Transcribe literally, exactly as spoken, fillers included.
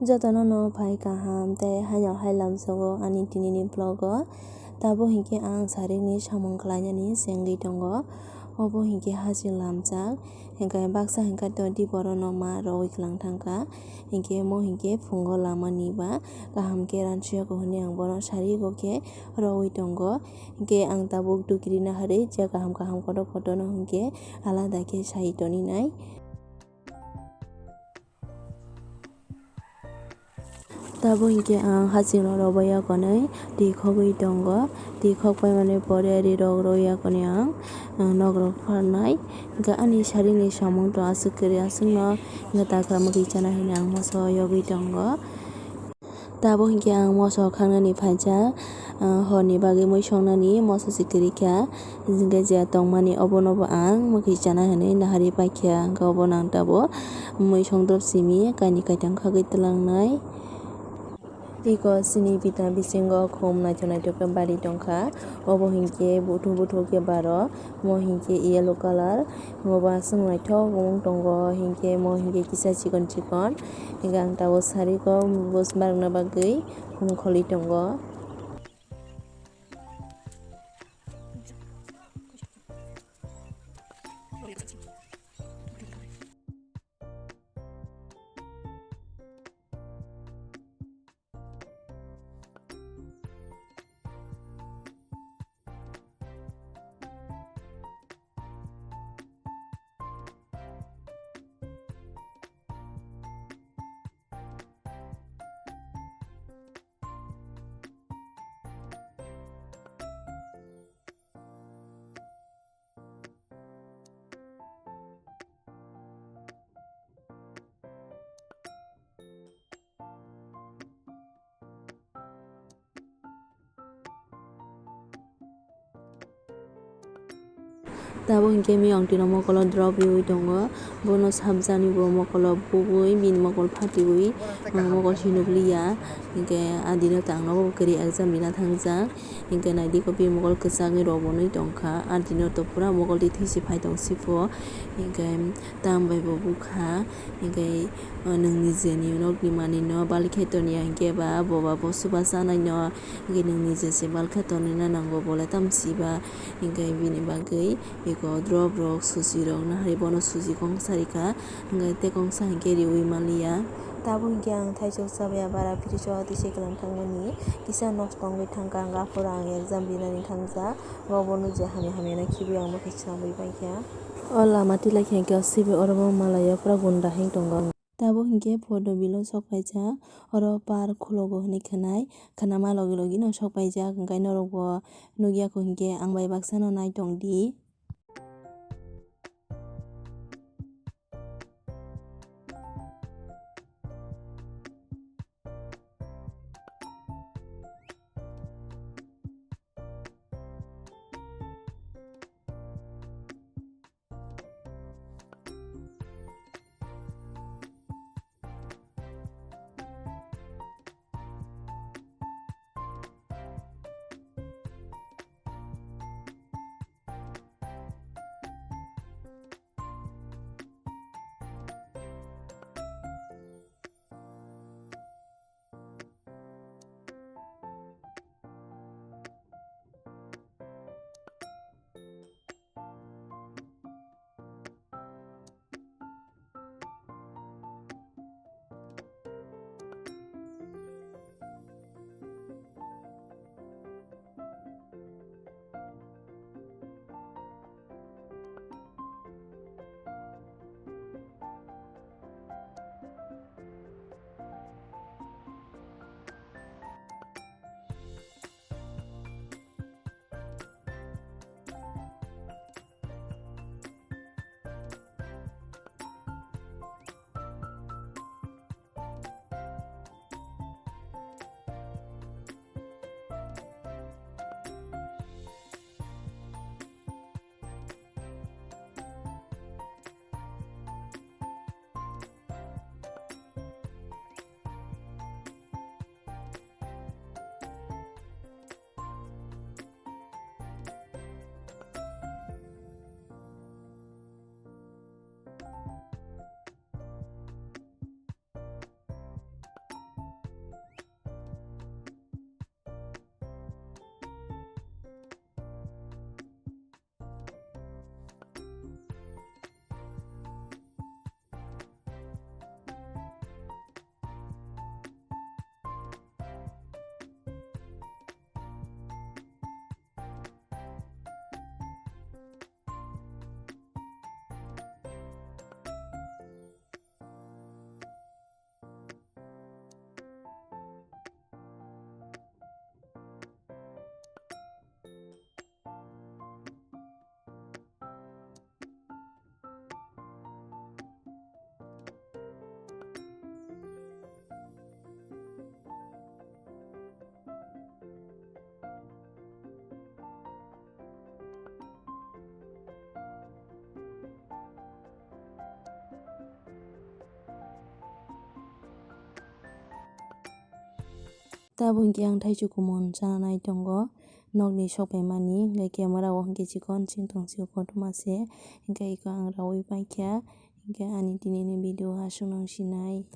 Jotono no phai kaham tei haino hai lamsogo ani tinini vlog o. Tabuk hinkhe ang sarini samung khlainani chengwi tongo. Obo hinkhe haching lamchak. Hinkhe baksa hinkhe twenty four o no ma rogwi kwlang thangkha. Hinkhe mo hinkhe phungo lamani ba kaham khe ransuyago hwnwi ang bono sarigo khe rogwi tongo. Hinkhe ang tabuk dukiri naharwi je kaham kaham kotor kotorno hinkhe alada khe sai toninai. Tabuk hinkhe ang haching rok rwbaiya konwi twi khogwi tongo. Twi khok paimani pore ri rok rwya konwi ang, ah, nok rok pharnai. Hinkhe ani sarini samung to aswk kwrwi aswkno hinkhe takra mwtwi chana hinwi ang moso yogwi tongo. Tabuk hinkhe ang moso khangnani phaijak, ah, horni bagwi mui songnani moso se kwrwi kha. Hinkhe je tongmani obonobo ang mwkhwi chana hinwi naharwi paikha, hinkhe obono ang tabuk mui songdrop simi kainwi kaitham khagwi twlangnai. Tiko chini bita bisingo khum naithok naithok khe bari tongkha, obo hinkhe buthuk buthuk khe baro, omo hinkhe yellow colour, omo bo aswk naithok wng tongo, hinkhe omo hinkhe kisa chikon chikon, hinkhe ang tabuk sarigo bus barokna bagwi khum kholi tongo. Tabuk hinkhe miyong tino mokolo drop riwi tongo, bono sabjani bo mokolo bubui bini mokol phatiwi, ah, mokol hinukliya, hinkhe adino tangnogo kwrwi exam rina thangjak. Hinkhe naidi khe bini mokol kwchagwi rw bonwi tongkha, adino to pura mokol twi thwi se phai tong sipho. Hinkhe tam bai bo bukha, hinkhe, o, nwng nijeni nokni manwino bal khe toniya hinkhe ba boba bosuba chanaino hinkhe nwng nije se bal khe tonina nango, bole tam siba. Hinkhe bini bagwi eko drop rok susi rok nahari bono susi kongsa rikha, hinkhe tei kongsa hinkhe riwi manliya. Tabuk hinkhe ang thaisok chabaya bara fridge o twi se kwlang thangmani. Kisa nosto wngwi thangkha, ang aphuru ang exam rinani thangjak. Bo bono je hamya hamya no khibi ang bwkhe swrangwi paikha. O lama twi lai khe hinkhe o sibi oro bo malaya pura gunda heng tongo. Tabuk hinkhe photo bilo sok paijak, oro park khulogo hinwi khwnai, khwnama logi logi no sok paijak, hinkhe norok bo nukya kho hinkhe ang bai baksa no nai tong di. Tabuk hwnkhe ang thaichuk kumon chananai tongo, nokni sokphaimani, hwnkhe camera o hwnkhe chikon chikon tong sio kotorma se, hwnkhe eko ang raui paikha, hwnkhe ani tinini video aswk nang sinai.